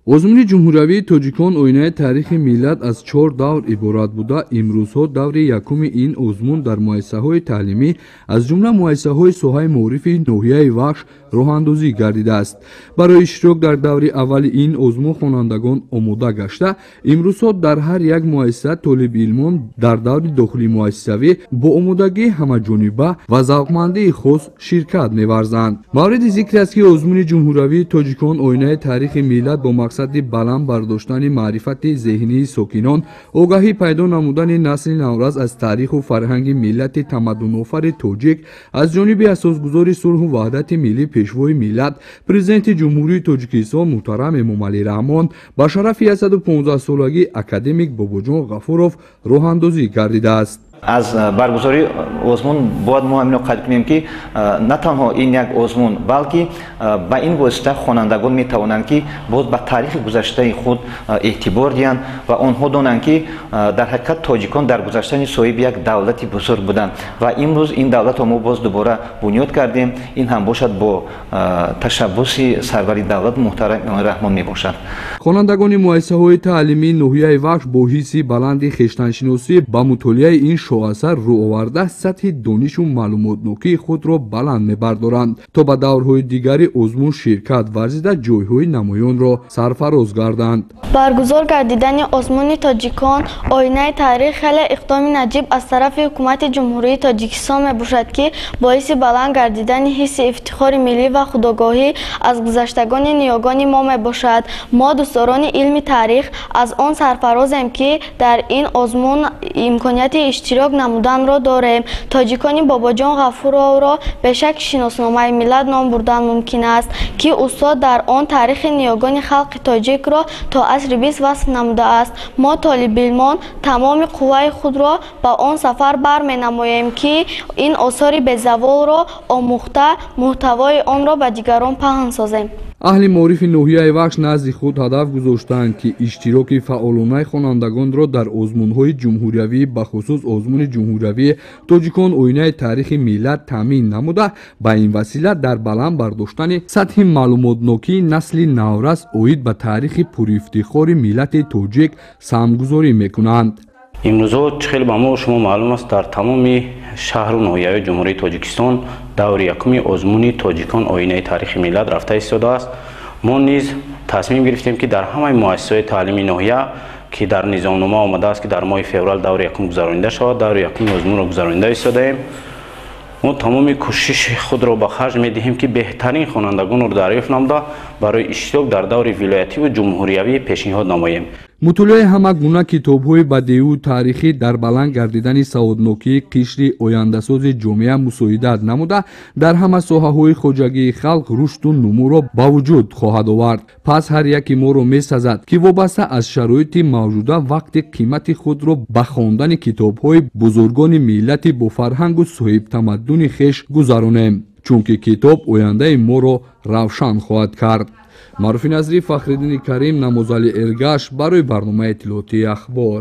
Озмуни ҷумҳуриявии тоҷикон оинаи таърихи миллат аз 4 давр иборат буда, имрӯзҳо даври якуми ин озмун дар муассисаҳои таълимӣ, аз ҷумла муассисаҳои соҳаи маорифи ноҳияи Вахш роҳандозӣ гардидааст. Барои иштирок дар даври аввали ин озмун хонандагон омода гашта, имрӯзҳо дар ҳар як муассиса толибилмон дар даври дохили муассисавӣ бо омодагии ҳамаҷониба ва завқмандии хос ширкат меварзанд. Мавриди зикр аст, ки озмуни ҷумҳуриявии тоҷикон оинаи таърихи миллат бо мақсади баланд бардоштани маърифати зеҳнии сокинон, огаҳӣ пайдо намудани насли наврас аз таъриху фарҳанги миллати тамаддунофари тоҷик аз ҷониби асосгузори сулҳу ваҳдати миллӣ, пешвои миллат, президенти Ҷумҳурии Тоҷикистон муҳтарам Эмомалӣ Раҳмон ба шарафи 115-солагии академик Бобоҷон Ғафуров роҳандозӣ гардидааст. Аз баргузории озмун бояд мо ҳаминро қайд кунем, ки на танҳо ин як озмун, балки ба ин восита хонандагон метавонанд, ки боз ба таърихи гузаштаи худ эътибор диҳанд ва онҳо донанд, ки дар ҳақиқат тоҷикон дар гузаштани соҳиби як давлати бузург буданд ва имрӯз ин давлатро мо боз дубора бунёд кардем. Ин ҳам бошад бо ташаббуси сарвари давлат муҳтарам Эмомалӣ Раҳмон мебошад. Хонандагони муассисаҳои таълимии ноҳияи Вахш бо ҳисси баланди хештаншиносӣ ба мутолиаи ин шоҳасар рӯ оварда, сатҳи донишу маълумотнокии худро баланд мебардоранд, то ба даврҳои дигари озмун ширкат варзида, ҷойҳои намоёнро сарфароз гарданд. Баргузор гардидани озмуни тоҷикон оинаи таърих хеле иқдоми наҷиб аз тарафи ҳукумати Ҷумҳурии Тоҷикистон мебошад, ки боиси баланд гардидани ҳисси ифтихори миллӣ ва худогоҳӣ аз гузаштагони ниёгони мо мебошад. Мо, дӯстдорони илми таърих, аз он сарфарозем, ки дар ин озмун имконияти иштирок намуданро дорем. Тоҷикони Бобоҷон Ғафуровро бешак шиносномаи миллат ном бурдан мумкин аст, ки устод дар он таърихи ниёгони халқи тоҷикро то асри 20 васф намудааст. Мо, толибилмон, тамоми қувваи худро ба он сафар барменамоем, ки ин осори безаволро омӯхта, муҳтавои онро ба дигарон паҳн созем. Аҳли маорифи ноҳияи Вахш назди худ ҳадаф гузоштаанд, ки иштироки фаъолонаи хонандагонро дар озмунҳои ҷумҳуриявӣ, бахусус озмуни ҷумҳуриявии тоҷикон оинаи таърихи миллат таъмин намуда, ба ин васила дар баланд бардоштани сатҳи маълумотнокии насли наврас оид ба таърихи пурифтихори миллати тоҷик саҳмгузорӣ мекунанд. Имрӯзҳо, чӣ хеле ба мо шумо маълум аст, дар тамоми шаҳру ноҳияҳои Ҷумҳурии Тоҷикистон даври якуми озмуни тоҷикон оинаи таърихи миллат рафта истодааст. Мо низ тасмим гирифтем, ки дар ҳамаи муассисаҳои таълими ноҳия, ки дар низомнома омадааст, ки дар моҳи феврал даври якум гузаронида шавад, даври якуми озмунро гузаронида истодаем. Мо тамоми кӯшиши худро ба харҷ медиҳем, ки беҳтарин хонандагонро дарёфт намуда, барои иштирок дар даври вилоятиву ҷумҳуриявӣ пешниҳод намоем. Мутолиаи ҳама гуна китобҳои бадеию таърихӣ дар баланд гардидани саводнокии қишри ояндасози ҷомеа мусоидат намуда, дар ҳама соҳаҳои хоҷагии халқ рушду нумӯро ба вуҷуд хоҳад овард. Пас ҳар яке моро месазад, ки вобаста аз шароити мавҷуда вақти қимати худро ба хондани китобҳои бузургони миллати бофарҳангу соҳибтамаддуни хеш гузаронем, чунки китоб ояндаи моро равшан хоҳад кард. Маъруфи Назрӣ, Фахриддини Карим, Намозали Эргаш барои барномаи иттилоотии Ахбор.